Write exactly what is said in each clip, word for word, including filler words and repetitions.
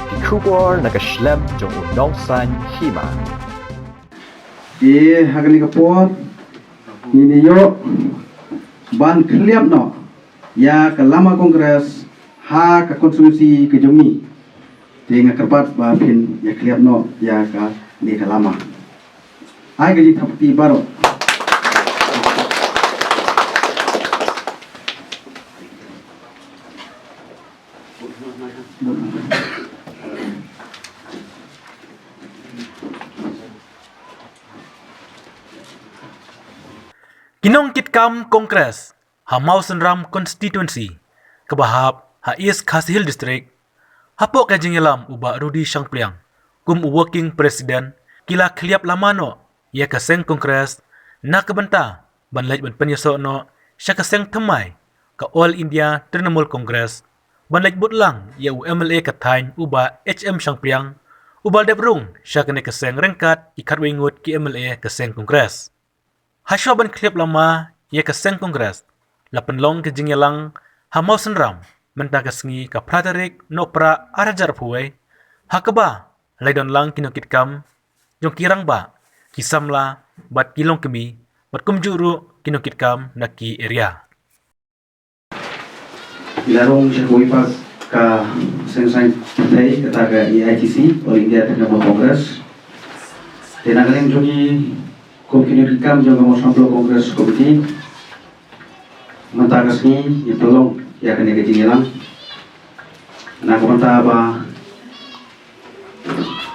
Ki khubor na ka shlem jong u nongsan hima. Te ha kane ka por ngin ïoh ban khliap noh ïa ka lama Congress ha ka constituency ka jong ngi. Te nga kyrpad ba phin ïa khliap noh ïa kane ka lama. Ai ka jingthap kti baroh. Ki nongkitkam Congress ha Mawsynram constituency kaba hap ha East Khasi Hills District, hapoh ka jingïalam u Bah Rudy Shangpliang kum u working president, ki la khliap lama noh ïa ka seng Congress na ka bynta ban leit ban pynïasoh noh sha ka seng thymmai ka All India Trinamool Congress, ban leit bud lang ïa u M L A ka thaiñ u Bah H M Shangpliang, uba la dep rung sha kane ka seng ryngkat ki khatwei ngut ki M L A ka seng Congress. Hashwa ban khliap lama ïa ka seng Congress, la pynlong ka jingïalang ha Mawsynram mynta ka sngi ka phra tarik Nohprah ar hajar arphew wei, ha kaba la ïadon lang ki nongkitkam jong ki rangbah, ki samla bad ki longkmie, bad kumjuh ruh ki nongkitkam na ki area. Ngi la rung sha kawei pat ka seng saiñ pyrthei, kata ka A I T C, All India Trinamool Congress. Te na ka liang jong ngi kum ki nongkitkam jong ka Mawsynram Block Congress Committee, mynta ka sngi ngi pynlong ïa kane ka jingïalang na ka bynta ba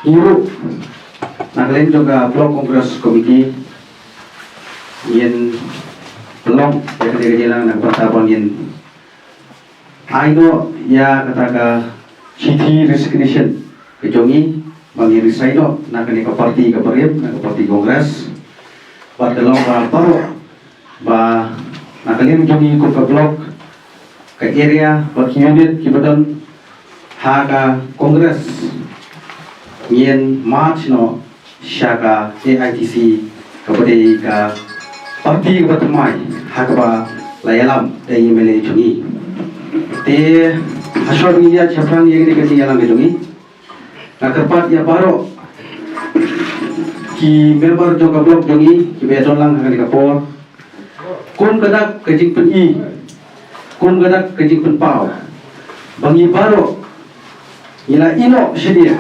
ngi ruh na ka liang jong ka Block Congress Committee ngin pynlong ïa kane ka jingïalang na ka bynta ba ngin ai noh ïa kata ka shithi resignation ka jong ngi ba ngin resign noh na kane ka party kaba rim, na ka party Congress. Bad ka long ba baroh ba na ka liang jong ngi kum ka block, ka area bad ki unit kiba don ha ka Congress ngin merge noh sha ka A I T C, kaba dei ka party kaba thymmai ha kaba la ïalam da i M L A jong ngi. Te hashwa ba ngi ïaid shaphrang ïa kane ka jingïalang ka jong ngi, nga kyrpad ïa baroh ki member jong ka block jong ngi kiba ïadon lang ha kane ka por, kum ka dak ka jingpyni, kum ka dak ka jingpynpaw ba ngi baroh ngi la ïehnoh shadien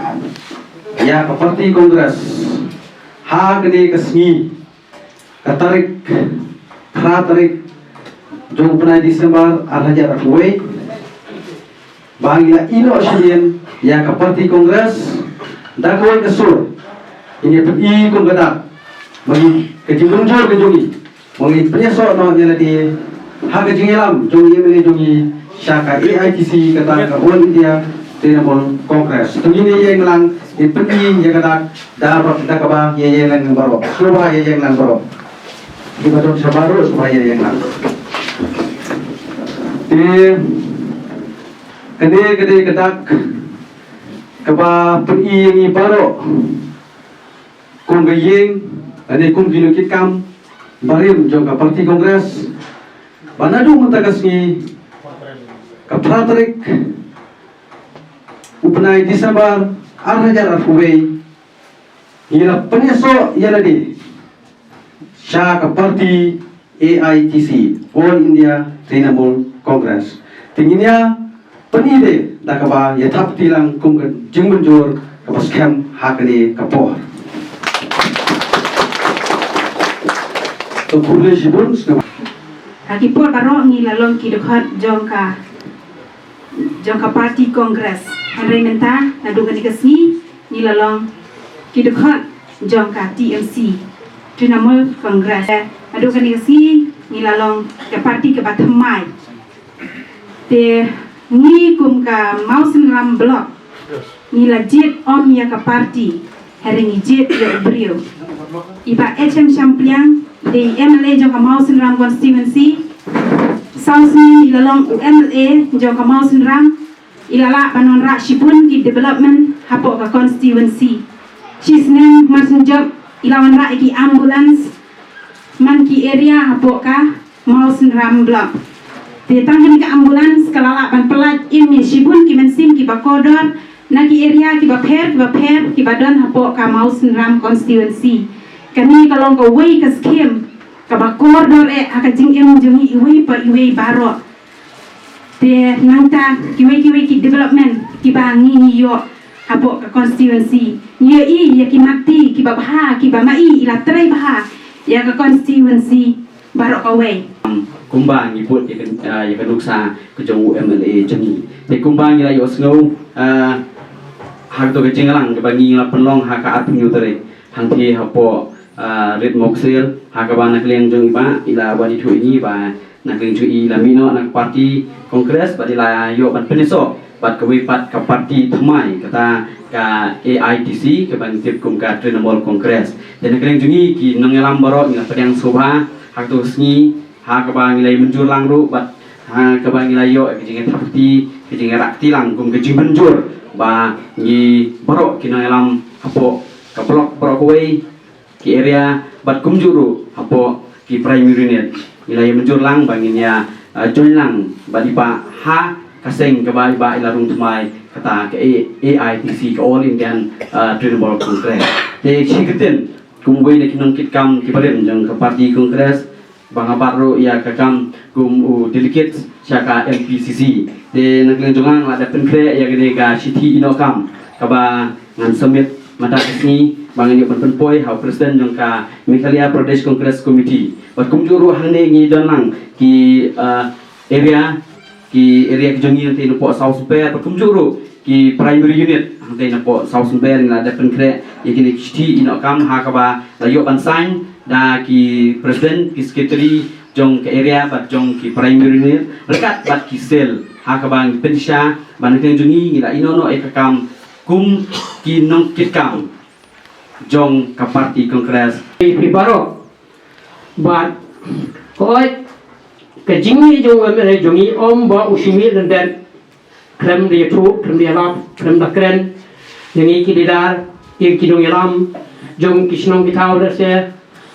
ïa ka party Congress ha kane ka sngi, ka tarik, phra tarik jong u bnai December ar hajar arphew wei, ba ngi la ïehnoh shadien ïa ka party Congress. Da kawei ka sur ngin ïa pyni kum ka dak ba ngi, ka jingmynjur ka jong ngi ba ngin pynïasoh noh ïa lade ha ka jingïalam jong i M L A jong ngi sha ka A I T C, kata ka All India Trinamool Congress. To ngin ïa ïeng lang, ngin pyni ïa ka dak da ba, da kaba ïa ïeng lang baroh. Sngewbha ïa ïeng lang baroh. Kiba don shabar ruh sngewbha ïa ïeng lang. Te kane ka dei ka dak kaba pyni ïa ngi baroh kum ka ïing lane kum ki nongkitkam barim jong ka party Congress, ba naduh mynta ka sngi, ka phra tarik u bnai December ar hajar arphew wei, ngi la pynïasoh ïa lade sha ka party A I T C, All India Trinamool Congress. Te ngin ïa pyni de da kaba ïa thap kti lang kum ka jingmynjur kaba skhem ha kane ka por. To khublei shibun. Ha ki por baroh ngi la long ki dkhot jong ka, jong ka party Congress. Hynrei mynta naduh kane ka sngi ngi la long ki dkhot jong ka T M C, Trinamool Congress. Naduh kane ka sngi ngi la long ka party kaba thymmai. Te ngi kum ka Mawsynram Block ngi la jied ym ïa ka party, hynrei ngi jied ïa u briew. I Bah H M Shangpliang i dei M L A jong ka Mawsynram constituency. Saw snem i la long u M L A jong ka Mawsynram, i la lah ban wanrah shibun ki development hapoh ka constituency. Shisnem marsien jop i la wanrah ïa ki ambulance man ki area hapoh ka Mawsynram Block. Te tang kane ka ambulance ka la lah ban pyllait im ïa shibun ki mynsiem kiba kordor. na ki area kiba pher kiba pher kiba don hapoh ka Mawsynram constituency. Kane ka long kawei ka skim kaba kordor eh ha ka jingim jong ngi iwei pa iwei baroh. Te nangta kiwei kiwei ki development kiba ngi ngi ïoh hapoh ka constituency, ngi ïohi ïa ki matti kiba bha kiba ma i i la trei bha ïa ka constituency baroh kawei. Kumba ngi put ïa ka, ah, ïa ka nuksa ka jong u M L A jong ngi. Te kumba ngi la ïohsngew, ah, ha kato ka jingïalang kaba ngi la pynlong ha ka arphew tarik hangtei hapoh, ah, Rit Mawkser, ha kaba na ka liang jong i Bah i la wan ithuh ïa ngi ba na ka liang jong i la mih noh na ka party Congress bad i la ïoh ban pynïasoh bad kawei pat ka party thymmai, kata ka A I T C kaba ngi tip kum ka Trinamool Congress. Te na ka liang jong ngi ki nongïalam baroh ngi la pdiang sngewbha ha kato ka sngi, ha kaba ngi la ïa mynjur lang ruh bad ha kaba ngi la ïoh ka jingïathap kti, ka jingïarap kti lang kum ka jingmynjur ba ngi baroh ki nongïalam hapoh ka block baroh kawei, ki area bad kumjuh ruh hapoh ki primary unit ngi la ïa mynjur lang ba ngin ïa, ah, join lang bad i Bah ha ka seng kaba i Bah i la rung thymmai, kata ka A-, A I T C, ka All Indian, ah, Trinamool Congress. Te shi kyntien kum uwei na ki nongkitkam kiba rim jong ka party Congress, ba nga bat ruh ïa ka kam kum u delegate sha ka M P C C. Te na ka liang jong nga nga la dep pynkhreh ïa kane ka shithi ïehnoh kam kaba ngan submit mynta ka sngi ba ngan ïoh ban pynpoi ha u president jong ka Meghalaya Pradesh Congress Committee. Bad kumjuh ruh hangne ngi don lang ki, ah, area, ki area ki jong ngi hangtei napoh South Super, bad kumjuh ruh ki primary unit hangtei napoh South Super, ngi la dep pynkhreh ïa kine ki shithi ïehnoh kam ha kaba la ïoh ban sign da ki president, ki secretary jong ka area bad jong ki primary unit ryngkat bad ki cell, ha kaba ngi pynshai ba na ka liang jong ngi ngi la ïehnoh noh ïa ka kam kum ki nongkitkam jong ka party Congress. Phi baroh, bad hooid ka jingmih jong u M L A jong ngi ym ba u shu mih lyndet khlem da ïathuh, khlem da ïalap, khlem da kren ïa ngi ki leader, ïa ki nongïalam jong ki shnong ki thaw lehse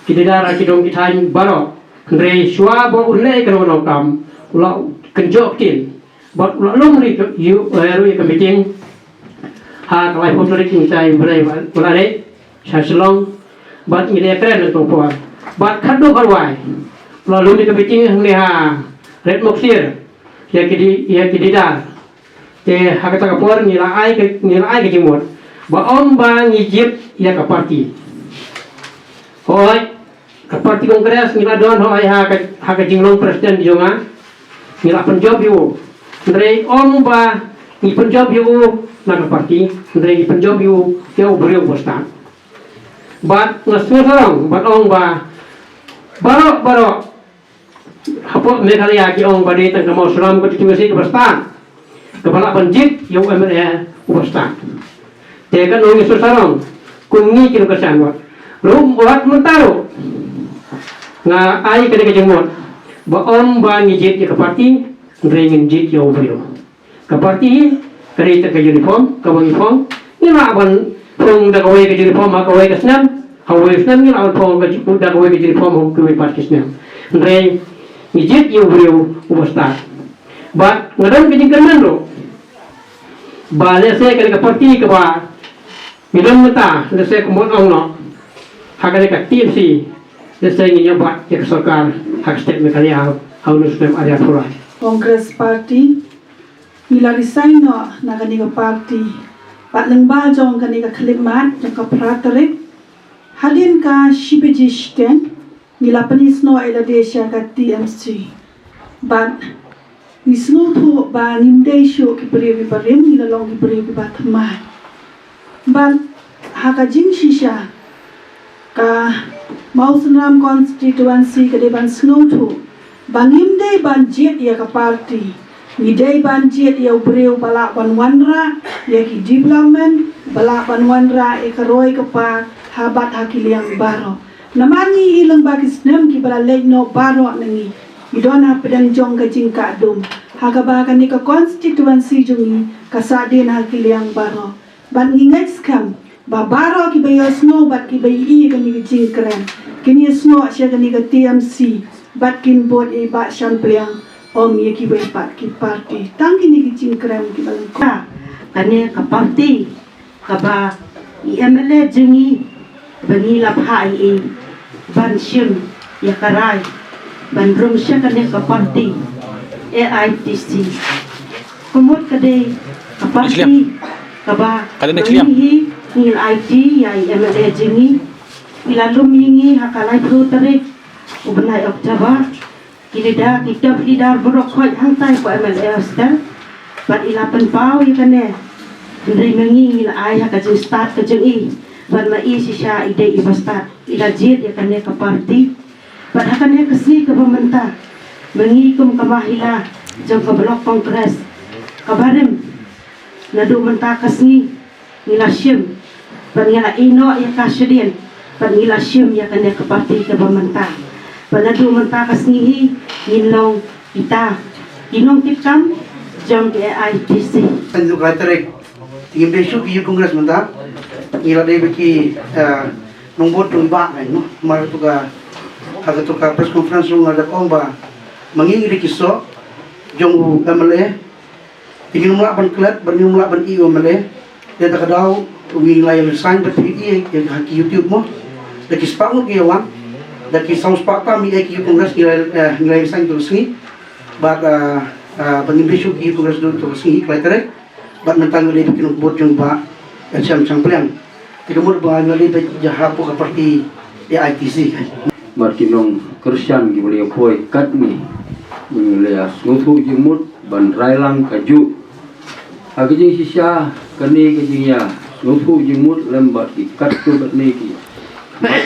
ki leader ha ki dong ki thaiñ baroh. Hynrei shuwa ba u leh ïa kano kano ka kam u la kynjoh ktien bad u la lum ruh ïa ka, ïa, eh, ruh ïa ka meeting ha ka laiphew tarik jong u bnai ba la dei sha Shillong bad ngi la kren hangto por bad khadduh kharwai u la lum ïa ka meeting hangne ha Rit Mawkser ïa ki di, ïa ki leader. Te ha kata ka por ngi la ai ka, ngi la ai ka jingmut ba ym ba ngi jied ïa ka party. Hooid ka party Congress ngi la don hooid ha ka, ha ka jinglong president jong nga ngi la pynjop ïa u. Hynrei ym ba ngi pynjop ïa u na ka party, hynrei ngi pynjop ïa u, ïa u briew ba stad. Bad nga sngewsarong ban ong ba baroh baroh hapoh Meghalaya ki ong ba dei tang ka Mawsynram constituency kaba stad kaba lah ban jied ïa u M L A uba stad. Te kano ngi sngewsarong kum ngi ki nongkyrshan wat ruh, wat mynta ruh nga ai kane ka jingmut ba ym ba ngi jied ïa ka party, hynrei ngin jied ïa u briew. Ka party ka dei tang ka uniform kaba ngi phong, ngi lah ban phong da kawei ka uniform ha kawei ka snem, ha kawei ka snem ngi lah ban phong da kawei ka uniform ha kawei pat ka snem. Hynrei ngi jied ïa u briew uba stad. Bad nga don ka jingkyrmen ruh ba lehse kane ka party kaba ngi don mynta, lehse kumba ong noh ha kane ka T M C, lehse ngin ïoh bat ïa ka sorkar ha ka state Meghalaya ha u snem ar hajar arphew lai. Congress Party ngi la resign noh na kane ka party. Bad lyngba jong kane ka khyllipmat jong ka phra tarik hadien ka shi baje shiteng ngi la pynïasnoh ïa lade sha ka T M C. Bad ngi sngewthuh ba ngim dei shuh ki briew kiba rim, ngi la long ki briew kiba thymmai. Bad ha ka jingshisha ka Mawsynram constituency ka dei ban sngewthuh ba ngim dei ban jied ïa ka party, ngi dei ban jied ïa u briew ba lah ban wanrah ïa ki development, ba lah ban wanrah ïa ka roi ka par ha bad ha ki liang baroh. Namar ngi i lyngba ki snem kiba la leit noh baroh na ngi, ngi don hapdeng jong ka jingkah dum ha kaba kane ka constituency jong ngi ka sahdien ha ki liang baroh. Bad ngi ngeit skhem ba baroh kiba ïohsngew bad kiba ïohi kane ka jingkren kin ïasnoh sha kane ka T M C bad kin bud ïa i Bah Shanpliang, ym ïa kiwei pat ki party. Tang kine ki jingkren kiba lyngkot. Kane ka party kaba i M L A jong ngi ba ngi la phah ïa i ban shim ïa ka rai ban rung sha kane ka party A I T C. Ka mut ka dei ka party kaba ngi hi ngi la aiti ïa i M L A jong ngi. I la lum ïa ngi ha ka laiphew tarik u bnai October. Ki leader, ki top leader baroh khoit hangtai ko M L A hostel. Bad i la pynpaw ïa kane. Hynrei ma ngi ngi la ai ha ka jingstad ka jong i. Bad ma i shisha i dei i ba stad. I la jied ïa kane ka party. Bad ha kane ka sngi kaba mynta ma ngi kum ka mahila jong ka Block Congress kaba rim, naduh mynta ka sngi ngi la shim bad ngi la ïehnoh ïa ka shadien bad ngi la shim ïa kane ka party kaba mynta. Bad naduh mynta ka sngi hi ngin long kita ki nongkitkam jong ka A I T C. Kan ju ka trek. Ngi be shu ki Youth Congress mynta. Ngi la dei ba ki, eh, nongbud nongbah ngai no. Mar tu ka ha ka tu ka press conference nga da ong ba ma ngi ngi dei ki soh jong u M L A. Te ngim lah ban klet, ban ngim lah ban ïoh mane. Te da ka daw ngi la ïa resign bad phi ïohi ha ki YouTube mo. Da ki spah ngut ngi ïa wan. Da ki saw spah tam ïa ki Youth Congress ngi la, eh, ngi la resign tu ka sngi. Bad, eh, eh, ba ngim be shu ki Youth Congress tu ka sngi ka lai tarik. Bad mynta ngi la dei ba ki nongbud jong ba, eh, Shem Shangpliang. Te ka mut ba ngi la dei ba ïa hap ka party A I T C. Bad ki nongkyrshan kiba la ïa poi kat ngi ba ngi la ïa sngewthuh jingmut ban rai lang kajuh. Ha ka jingshisha kane ka jingïasngewthuh jingmut lem bad ki katto katne ki mat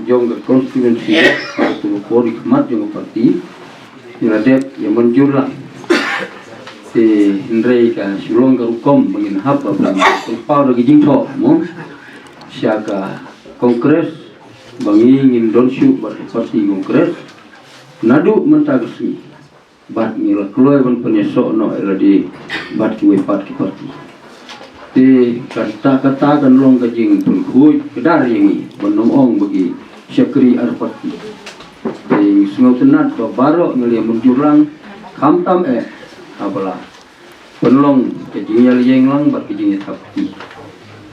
jong ka constituency, ha kato ka por ki mat jong ka party, ngi la dep ïa mynjur lang. Te hynrei ka shu long ka rukom ba ngin hap ban pynpaw da ka jingthoh mo sha ka Congress ba ngi ngin don shuh bad ka party Congress naduh mynta ka sngi. Bad ngi la kloi ban pynïasoh noh ïa lade bad kiwei pat ki party. Te kata kata kan long ka jingpynkhuid kdar ïa ngi ban ym ong ba ki shakri ar party. Te ngi sngewtynnat ba baroh ngi la ïa mynjur lang khamtam eh ha ba la pynlong ka jingïalyeng lang bad ka jingïathap kti.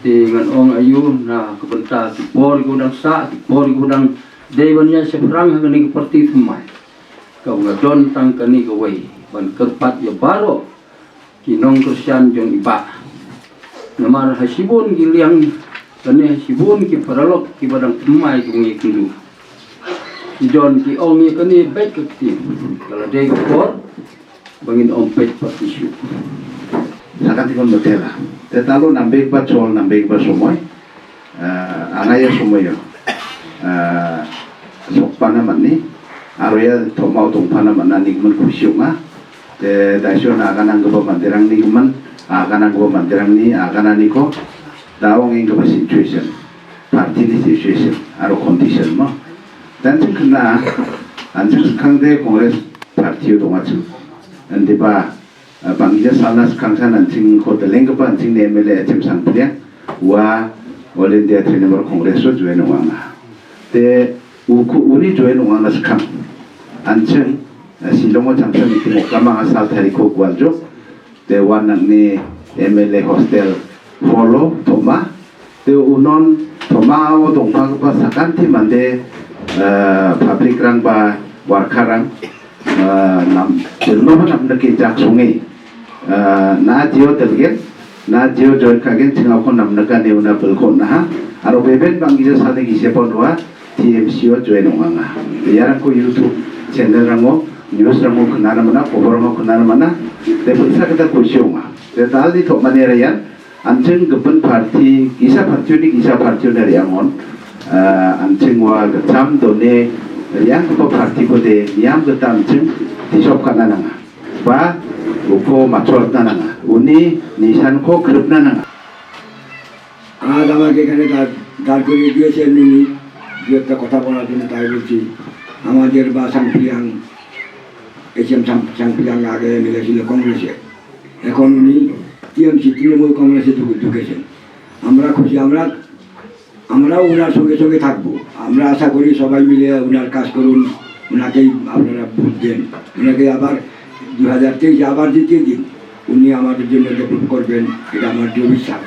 Te ngan ong aïu na ka bynta ki por kiba dang sah, ki por kiba dang dei ban ïaishaphrang ha kane ka party thymmai. Kaba nga don tang kane kawei ban kyrpad ïa baroh ki nongkyrshan jong i Bah. Namar ha shibun ki liang lane ha shibun ki paralok kiba dang thymmai jong ngi kyndu, ki don ki ong ïa kane beit ka ktien, ka la dei ka por ba ngin ym peit party shuh. Sa ka ti kon ba tela. Te talo nang beit ba chol nang beit ba somoi. Ah, anga ïa somoi ïa. Ah, sok pana matni. Aro ïa thok mau tong pana matna ni kmen khusyuk nga. Te da sio na ka nang kaba mandirang ni kmen. Ah, ka nang kaba mandirang ni, ah, ka nang ni ko. Da ong ing kaba situation. Party ni situation. Aro condition mo. Dan sing kena. An sing sekhang de Congress Party u dong achu. An deba, ah, bang ija sana sekhang sana an sing ko teleng kaba an sing ne M L A achim sang piliang. Wa All India Trinamool Congress u join u anga. Te u ku uni join u anga sekhang. An sing, ah, Shillong u chang sing iti mo kama asal tari ko gwal jo. Te wan nang ni M L A hostel holo thoma. Te unon thoma o dong pa pa sakan ti mande, eh, public rang ba warkar rang, eh, nam, te no nam na ki jak sungi. Eh, na jio telgen, na jio join kagen singa ko nam na ka ne una belko na ha. Aro beben bang gisa sate gise pon wa, T M C o join ong anga. Yarang ko YouTube channel rango, news rango kenana mana, khobor rango kenana mana. Te pisa kita kusiunga. Te tal di thok mane rayan, anjing gepen party, gisa party ni gisa party na riangon. Eh, anjing wa getam done riang kepa party ko de niam getam anjing tisop kanana nga. Ba uko machor kanana nga. Uni nisan ko krip nana nga. আজ আমাকে এখানে দাঁড় দাঁড় করিয়ে দিয়েছে এমনি, দু একটা কথা বলার জন্য, তাই বলছি। আমাদের বা সাংপ্রিয়াং, এইচ এম সাং- সাংপ্রিয়াং আগে এমএলএ ছিল কংগ্রেসে, এখন উনি টিএমসি, তৃণমূল কংগ্রেসে ঢুকে- ঢুকেছেন। আমরা খুশি, আমরা আমরাও ওনার সঙ্গে সঙ্গে থাকবো। আমরা আশা করি সবাই মিলে ওনার কাজ করুন, ওনাকেই আপনারা ভোট দেন, ওনাকে আবার দু হাজার তেইশে আবার জিতিয়ে দিন। উনি আমাদের জন্য ডেভেলপ করবেন, এটা আমার দৃঢ় বিশ্বাস।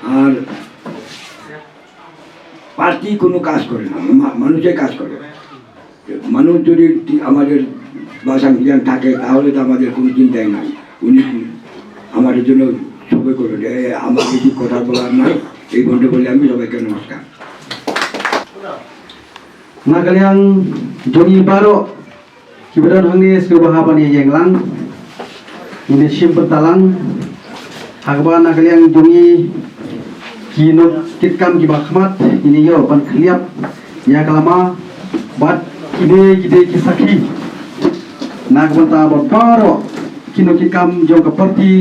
আর পার্টি কোনো কাজ করে না, মা- মানুষের কাজ করে। মানুষ যদি তি- আমাদের বাসান জ্ঞান থাকে, তাহলে তো আমাদের কোনো চিন্তাই নাই। উনি আমাদের জন্য সবই করবেন। এ, আমার কিছু কথা বলার নাই। এই বন্ধ বলে আমি সবাইকে নমস্কার। Na ka liang jong ngi baroh kiba don hangne, sngewbha ban ïeng lang. Ngin ïa shim bynta lang. Haba na ka liang jong ngi ki nongkitkam kiba khmat, ngin ïoh ban khliap ïa ka lama bad kine ki dei ki sakhi na ka bynta ba baroh ki nongkitkam jong ka party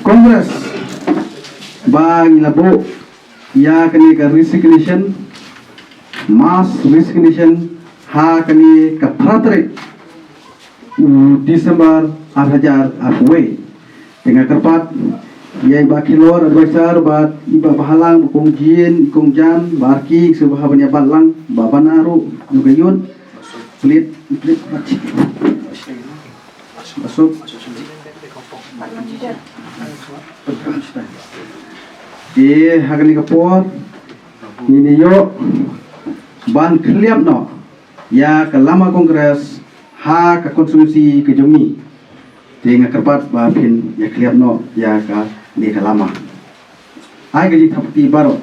Congress ba ngi la buh ïa kane ka resignation, mass resignation, ha kane ka phra tarik u December ar hajar arphew wei. Te nga kyrpad ïa i Bah Khilor, advisor, bad i Bah Bahalang, Bah Kong Jin, i Kong Jan, Bah Arki, sngewbha ban ïa bat lang, Bah Bana ruh, nongkhaïi. Plit, plit, bat. Masuk. Te ha kane ka por ngin ïoh ban khliap noh ïa ka lama Congress ha ka constituency ka jong ngi. Te nga kyrpad ba phin ïa khliap noh ïa kane ka lama. Ai ka jingthap kti baroh.